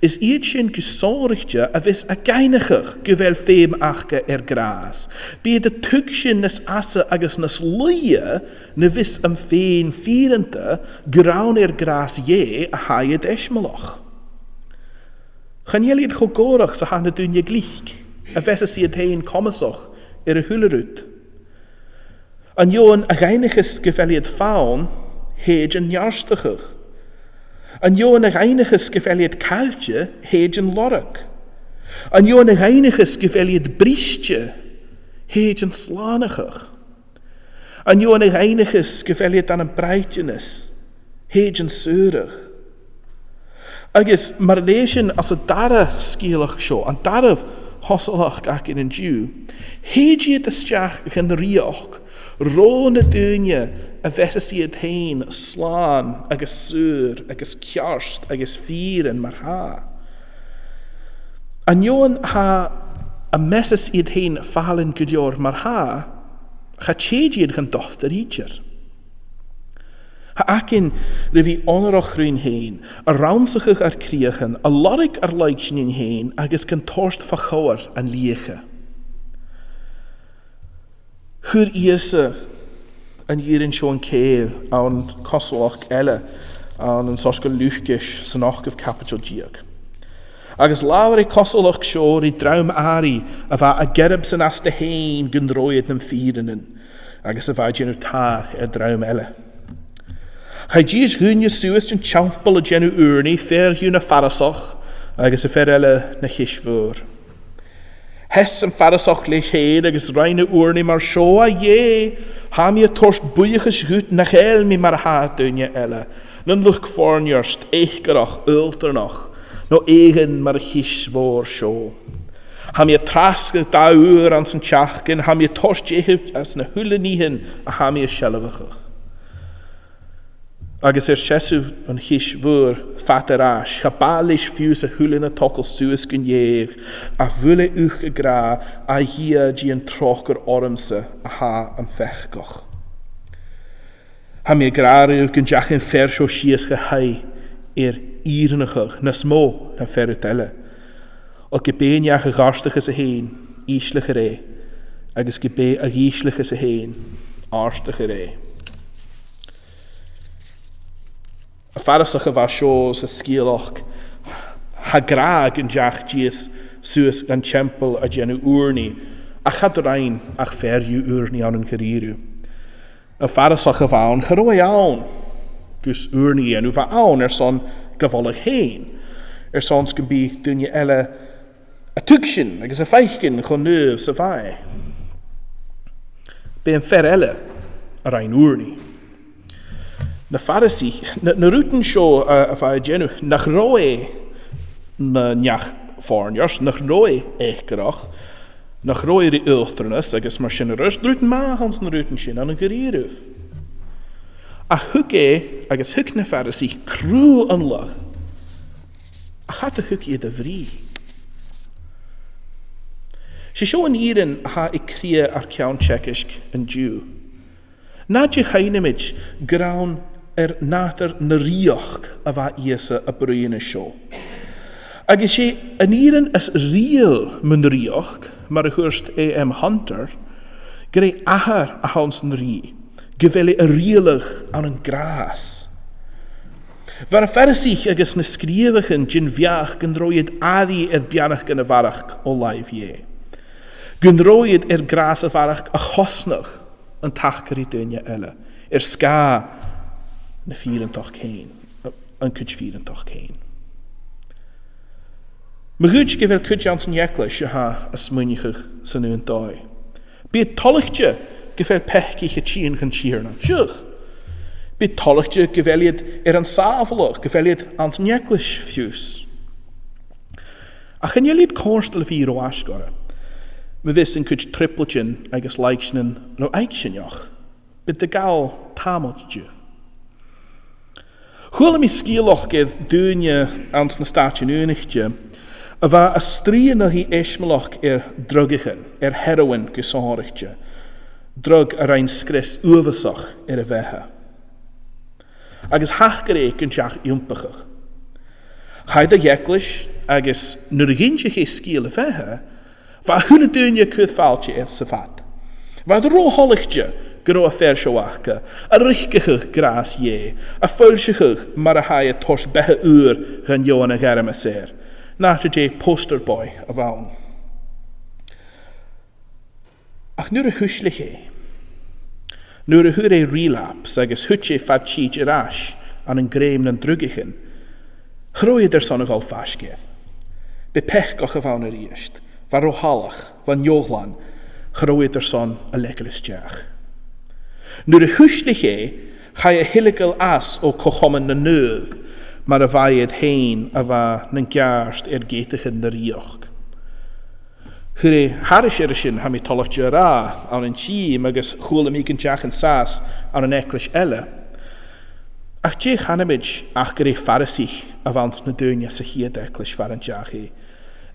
is iad sin gu sònraichte a bhios ag aithneachadh gu bheil feum aca air gràs. Bidh iad a' tuigsinn nas fhasa agus nas luaithe na bhios am faighinn fìreanta gur ann air gràs Dhè a tha iad eisimeileach. Chan eil iad cho gòrach 's a tha na daoine glic, a bheathas iad fhèin comasach air a h-uile rud. An deamhan a dh'aithnicheas gu bheil iad fann, thèid an neartachadh. An deamhan a dh'aithnicheas gu bheil iad caillte, thèid an lorg. An deamhan a dh'aithnicheas gu bheil iad briste, thèid an slànachadh. An deamhan a dh'aithnicheas gu bheil iad ann am braighdeanas, thèid an saoradh. Agus mar a leugh sinn anns an dara sgeulachd seo, an dara thosaileachd againn an-diugh, thèid iad a-steach dhan rìoghachd ro na daoine a bheathas iad fhèin slàn agus saor agus ceart agus fìrean mar-thà. An deamhan a tha, a measas iad fhèin fallain gu leòr mar-thà, cha tèid iad dhan dotair idir. Tha againn ri bhith onarach rinn fhèin, a' rannsachadh ar cridheachan, a' lorg ar leighininn fhèin agus gan toirt fa chomhair an lìocha. Chuir Ìosa an fhìrinn seo an cèill ann an cosmhalachd eile ann an Soisgeul Liùcais san ochdamh caibideil deug. Agus labhair e cosmhalachd seo ri dream àraidh a bha ag earbsa an-astar fhèin gun robh iad nam fìreanan, agus a bha a' dèanamh tàir air dream eile. Chaidh dithis dhaoine suas dhan teampall a' dèanamh ùrnaigh, fear dhiubh na Pharasaich agus am fear eile na Chis Mhòr. Sheas am Pharasach leis fhèin agus rinn e ùrnaigh mar seo: A Dhè, tha mi a' toirt buidheachas dhut nach eil mi mar a tha daoine eile, nan luchd-foirneart, eucaireach, aonranach, no eadhon mar a' chis mhòr seo. Tha mi a' trasgadh dà uair anns an t-seachdain, tha mi a' toirt eathraichean às na h-uile nithean a tha mi a' sealbhachadh. Agus air seasamh an Chis Mhòir fada air ais, cha b' àill leis fiù 's a h-uile na togail suas gun dèidh, ach bhuail e uchd ag ràdh: A Dhia, dèan tròcair ormsa a tha am peacach. Tha mi ag ràdh ribh gun deach am fear seo sìos gu h-aghaidh air fhìreanachadh nas motha na fear eile. Oir ge b' e an neach a dh'àrdachas e fhèin, ìsleachar e, agus ge b' e a dh'ìsleachas e fhèin, àrdachar e. Am Pharasach a bha seo san sgeulachd, tha e ag ràdh gun deach e suas dhan teampall a' dèanamh ùrnaigh, ach cha do rinn ach fear dhiubh ùrnaigh ann an da-rìribh. Am Pharasach a bh' ann, cha robh e ann gus ùrnaigh a dhèanamh, bha e ann airson ga mholadh fhèin, airson 's gum biodh daoine eile a' tuigsinn agus a' faicinn cho naomh 's a bha e. B' e am fear eile a rinn ùrnaigh. Na Pharasaich, na, na rudan seo a, a bha e a' dèanamh, nach robh e na neach-foirneart, nach robh e eucaireach, nach robh e ri aonranachadh agus mar sin air adhart, rudan math anns na rudan sin ann an da-rìribh. Ach thug e, agus thug na Pharasaich cruth an lagh, ach cha do thug iad a bhrìgh. 'S e seo an fhìrinn a tha aig cridhe ar ceann-teagaisg an-diugh. An àite a chuimhnich sinn gur ann air nàdar na rìoghachd a bha Ìosa a' bruidhinn an seo. Agus 's e an fhìrinn as riaghail mun rìoghachd, mar a thuirt A M Hunter, gur e athair a th' anns an rìgh, gu bheil e a' riaghladh ann an gràs. Bha na Pharasaich agus na sgrìobhaichean den bheachd gun robh iad airidh air beannachd a bharrachd o làimh Dhè, gun robh iad air gràs a bharrachd a chosnadh an taca ri daoine eile, air sgàth na fìreantachd fhèin, an cuid fìreantachd fhèin. Ma dh'fhaodte gu bheil cuid anns an eaglais a tha a' smaoineachadh san aon dòigh. Bidh iad toilichte gu bheil peacaich a' tighinn chun Tighearna, seadh. Bidh iad toilichte gu bheil iad air an sàbhaladh, gu bheil iad anns an eaglais fiù 's. Ach chan eil iad comhartail a bhith ro fhaisg orra, ma bhios an cuid trioblaidean agus laigseanan ro fhaicsinneach. Bidh iad a' gabhail tàmailt dhiubh. Chuala mi sgeulachd air daoine anns na Stàitean Aonaichte a bha a' strì an aghaidh eisimeileachd air drugaichean, air heroin gu sònraichte, drug a rinn sgrios uabhasach air a beatha. Agus thachair e gun deach iompachadh. Chaidh e dhan eaglais agus nuair a dh'innseadh e sgeul a bheatha, bha a h-uile duine a' cur fàilte air sa bhad. Bha iad ro thoilichte gun robh am fear seo aca, a' riochdachadh gràs Dhè, a' foillseachadh mar a tha e a' toirt beatha ùr dhan fheadhainn a ghairmeas air. Nàdar dè poster boy a bh' ann. Ach nuair a thuisleadh e, nuair a fhuair e relapse agus thuit e fad tìde air ais ann an grèim nan drugaichean, cha robh iad airson a dhol faisg air. B' e peacach a bh' ann a-rithist, bha e ro shalach, bha e neòghlan, cha robh iad airson a leigeil a-steach. Nuair a thuisleadh e, chaidh a thilgeil às o co-chomann na naomh, mar a bha iad fhèin a bha nan ceart air geataichean na rìoghachd. Chuir e thairis air a sin, tha mi toilichte a ràdh, ann an tìm agus chuala mi gun deach an sàs ann an eaglais eile. Ach dè chanamaid ach gur e Pharasaich a bh' anns na daoine sa chiad eaglais far an deach e,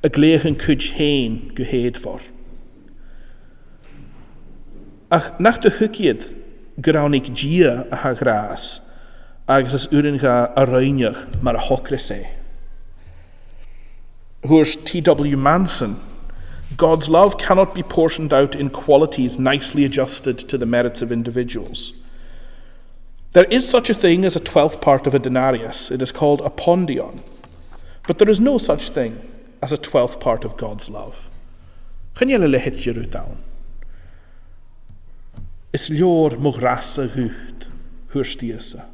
a' glèidheadh an cuid fhèin gu h-èadmhor. Ach nach do thuig iad gur ann aig Dia a tha gràs, agus as urrainn dha a roinneadh mar a thogras e. Thuirt T W Manson, "God's love cannot be portioned out in qualities nicely adjusted to the merits of individuals. There is such a thing as a twelfth part of a denarius. It is called a podion. But there is no such thing as a twelfth part of God's love." Chan eil a leithid de rud ann. "Is leòr mo ghràsan dhut," thuirt Ìosa.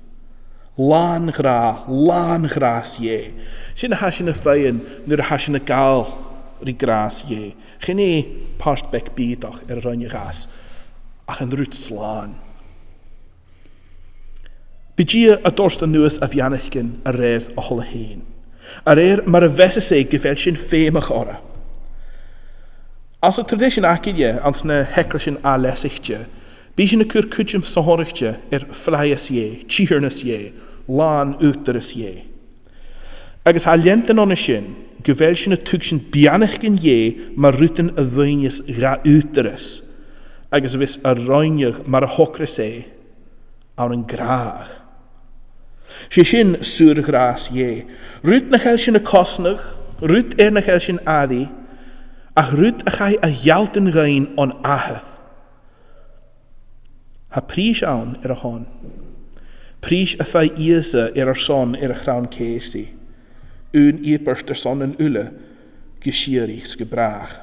Làn ghràdh, làn ghràs Dhè. Sin a tha sinn a' faighinn nuair a tha sinn a' gabhail ri gràs Dhè. Chan e pàirt beag bìodach air an roinn a dh'fhàs, ach an rud slàn. Bidh Dia a' toirt a-nuas a bheannachdan a rèir a thoil fhèin, a rèir mar a mheasas e gu bheil sinn feumach orra. Anns an traidisean againne, anns na h-eaglaisean ath-leasaichte, bidh sinn a' cur cuideam sònraichte air flaitheas Dhè, tighearnas Dhè, làn ùghdarras Dhè. Agus tha leantainn an sin gu bheil sinn a' tuigsinn beannachdan Dhè mar rudan a bhuineas dha ùghdarras, agus a bhios a' roinneadh mar a thogras e ann an gràdh. 'S e sin saor-ghràs Dhè, rud nach eil sinn a' cosnadh, rud air nach eil sinn airidh, ach rud a chaidh a ghealltainn dhuinn on Athair. Tha prìs ann air a shon. Prìs a phaigh Ìosa air ar son air a' chrann-cheusaidh. Aon ìobairt airson an uile, gu sìorraidh 's gu bràth.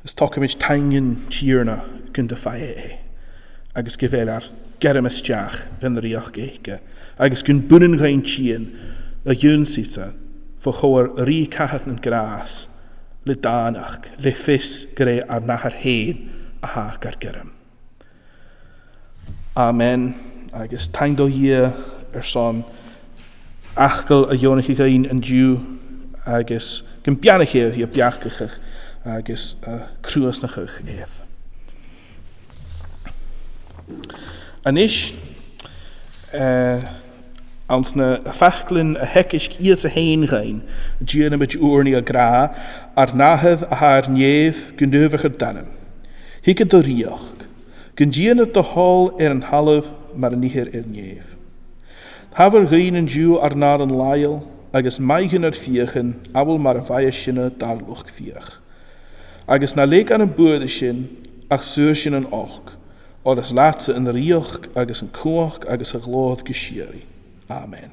Is togamaid taing an Tighearna gun do phaigh e e, agus gu bheil ar gairm a-steach dhan rìoghachd aige, agus gum b' urrainn dhuinn tighinn a dh'ionnsaigh-sa fo chomhair rìgh cathair nan gràs, le dànachd, le fios gur e ar n-Athair fhèin a th' aig ar gairm. Amen. Agus taing do Dhia airson fhacal a dheònaich e dhuinn an-diugh, agus gum beannaich e a bhith a' beachdachadh agus a' cruasnachadh air. A-nis, eh, anns na faclan a theagaisg Ìosa fhèin dhuinn, dèanamaid ùrnaigh ag ràdh: Ar n-Athair a tha air nèamh, gu naomhaichear d' ainm. Thigeadh do rìoghachd. Gun dèanar do thoil air an talamh mar a nithear air nèamh. Tabhair dhuinn an-diugh ar n-aran làitheil, agus maith dhuinn ar fiachan, amhail mar a mhaitheas sinne dar luchd-fiach. Agus na leig ann am buaireadh sinn, ach saor sinn on olc. Oir is leatsa an rìoghachd agus an cumhachd agus a' ghlòir gu sìorraidh. Amen.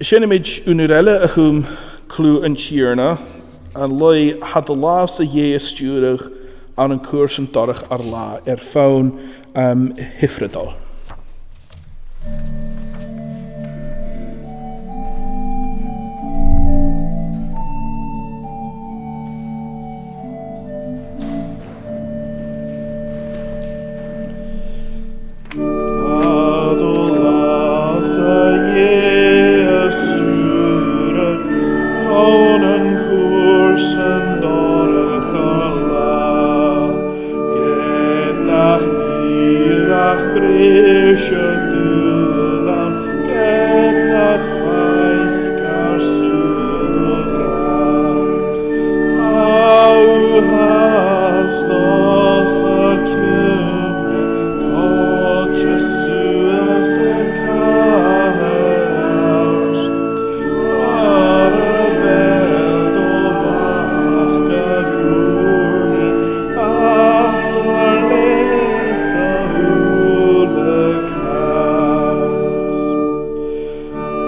Seinnidh sinn aon uair eile a chum cliù an Tighearna, an laoidh Tha do làmh-sa, a Dhè, a' stiùireadh ann an cùrsa dorcha ar là, air fonn, um, Hyfrydol. Tha do làmh-sa, a Dhè, a' stiùireadh ann an cùrsa dorcha ar là, ged nach bi ach breis a' dùil ann, ged nach fhaic ar saoghal gràdh.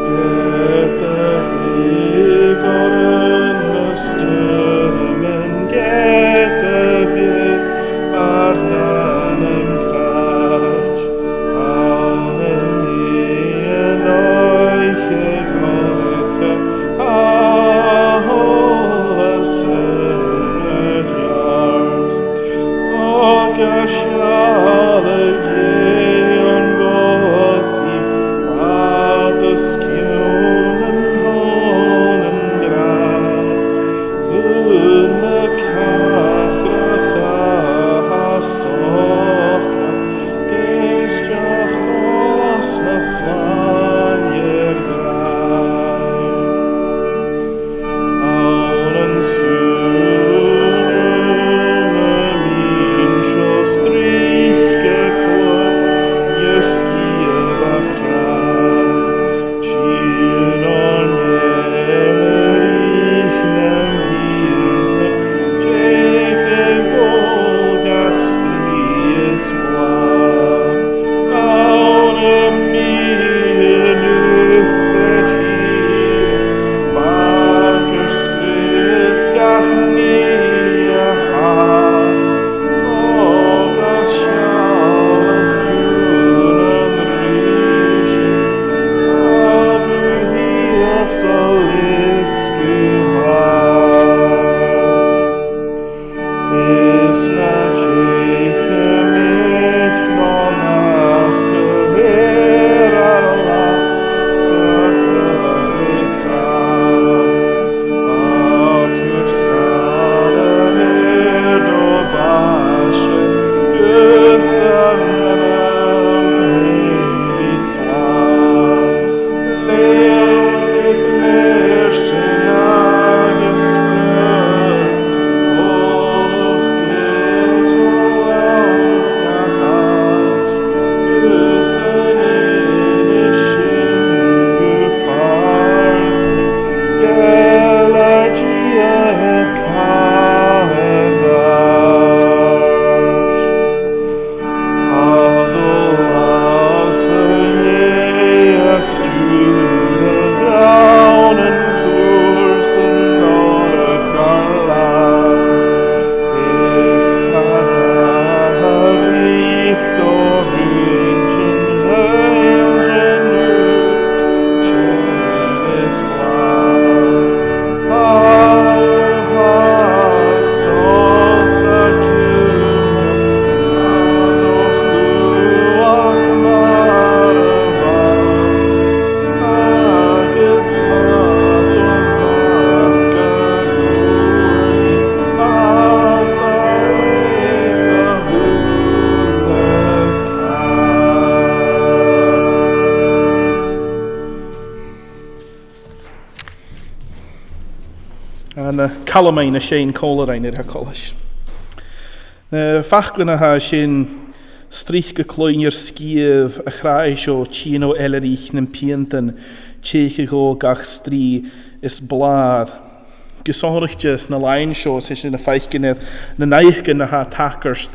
Ged a thig oirnn na stoirmean, ged a bhithear ar n-anam craid, ann an meadhan oidhche dhorcha, a h-uile sìon a gheàrr. Thog a' sealladh Dhè on ghosaich, fad is ciùin an t-Sònain gràdh. Chun na cathrach a tha socrach, ag èisteachd gus na slàinte gràidh. Ann an sùilean na mìn seo, 's tric a' cluich a' sgiamhach chràdh. Tìr nan ealaich nam biantan, deich a' bhogach strì is blàth. Ann am meadhan ùpraid, bàgairt sgrios gach nì a tha. Thog a' sealladh ciùin an rìs, a ghuth shìos a leisgeul fhathast. Is na teicheamaid no nas gu bheil ar là, do thoil a' chràdh. A' cur sgàil air do mhaise, gus an anam fhèin bhith slàn. Leughaidh leisgeul agus frithealadh, olc gu tuath anns gach àite, gus an innis sinn gu farsaing, geall ar Dia air càil a-mach. Tha do làmh-sa, a Dhè, a' stiùireadh ann an cùrsa dorcha ar là. Is tha d' athair rìoghachd ro-rùintean, rùintean ùr, teth is blàth. Ann an, eh, Calmain a' seinn còmhla rinn air a' choltais. Na faclan a tha sin, 's tric a' cluinntinn air sgiamh a' chràidh seo, tighinn o eilthirich nam piantan, teth a' bhogach strì is blàth. Gu sònraichte sna làithean seo, 's e sin a' faicinn air na naidheachdan a tha a' tachairt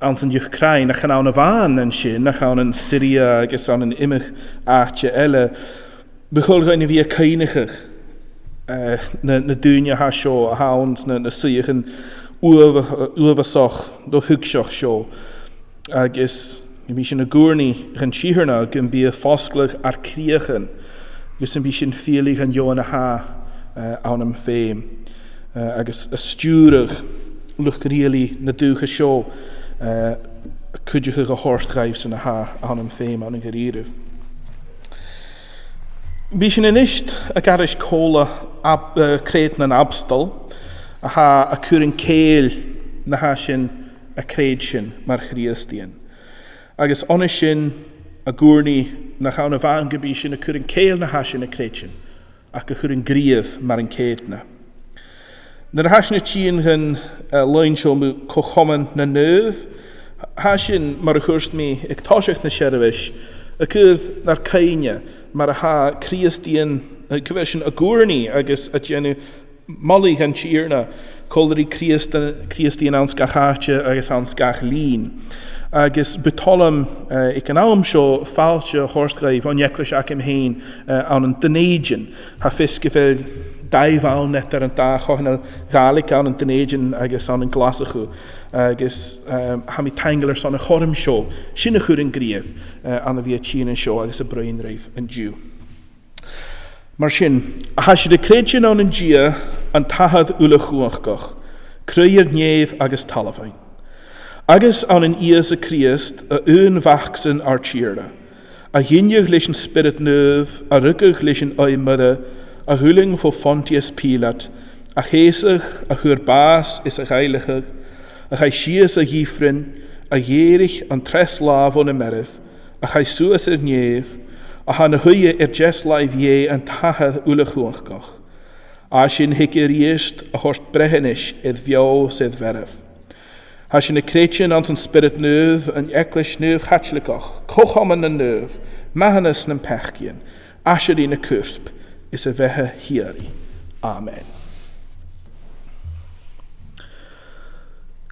anns an Ucràin, ach chan ann a-mhàin an sin, ach ann an Syria agus ann an iomadh àite eile. Bu thoil dhuinn a bhith a' cuimhneachadh, eh, na, na daoine a tha seo, a tha anns na, na suidheachaidhean uabha-, uabhasach no thuigseach seo. Agus gum bi sinn ag ùrnaigh dhan Tighearna gum bi e a' fosgladh ar cridheachan, agus gum bi sinn fialaidh dhan fheadhainn a tha, eh, ann am feum, eh, agus a' stiùireadh luchd-riaghlaidh na dùthcha seo, eh, cuideachadh a thoirt dhaibhsan a tha ann am feum ann an da-rìribh. Bidh sinn a-nis ag aithris còmhla ab-, eh, Creud nan Abstol, a tha a' cur an cèill na tha sinn a' creidsinn mar Chrìosdaidhean. Agus an uair sin, ag ùrnaigh nach ann a-mhàin gum bi sinn a' cur an cèill na tha sinn a' creidsinn, ach a' cur an gnìomh mar an ceudna. Nuair a tha sinn a' tighinn dhan, eh, loidhne seo mu co-chomann na naomh, tha sinn, mar a thuirt mi aig toiseach na seirbheis, a' cur nar cuimhne mar a tha Crìosdaidhean, eh, gu bheil sinn ag ùrnaigh agus a' dèanamh moladh dhan Tighearna còmhla ri Crìosda-, Crìosdaidhean anns gach àite agus anns gach linn. Agus bu toil leam, eh, aig an àm seo fàilte a thoirt dhuibh on eaglais agam fhèin, eh, ann an Dùn Èideann. Tha fios gu bheil dà bhall eadar an dà choitheanal Ghàidhlig ann an Dùn Èideann agus ann an Glaschu. Agus, ehm, tha mi taingeil airson a' chothruim seo, sin a chur an gnìomh, eh, ann a bhith a' tighinn an seo agus a' bruidhinn ribh an-diugh. Mar sin, tha sinn a' creidsinn ann an Dia, an t-Athair uile-chumhachdach, Cruthaighear nèimh agus talmhainn, agus ann an Ìosa Crìosd, a aon Mhac-san ar Tighearna, a ghineadh leis an Spiorad Naomh, a rugadh leis an Fheadhainn Moire, a dh'fhuiling fo Phontius Pilate, a cheusadh, a fhuair bàs is a dh'adhlaiceadh, a chaidh sìos a dh'ifrinn, a dh'èirich an treas là bho na mairbh, a chaidh suas air nèamh, a tha na shuidhe air deas làimh Dhè an t-Athar uile-chumhachdach. À sin thig e a-rithist a thoirt breitheanas air bheò 's air mhairbh. Tha sinn a' creidsinn anns an Spiorad Naomh, an Eaglais Naomh Chaitligeach, co-chomann nan naomh, mathanas nam peacaidhean, aiseirigh na cuirp is a bheatha shìorraidh. Amen.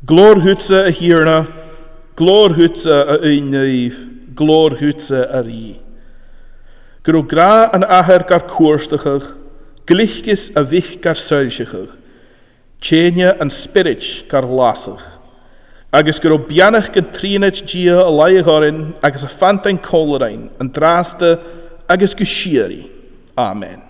Glòir dhutsa, a Thighearna, glòir dhutsa, a Aon Naomh, glòir dhutsa, a Rìgh. Gun robh gràdh an Athar gar cuairteachadh, gliocas a' Mhic gar soillseachadh, teine an Spioraid gar lasadh, agus gun robh beannachd an Trìonaid Dia a' laighe oirnn agus a' fantainn còmhla rinn an-dràsta agus gu sìorraidh. Amen.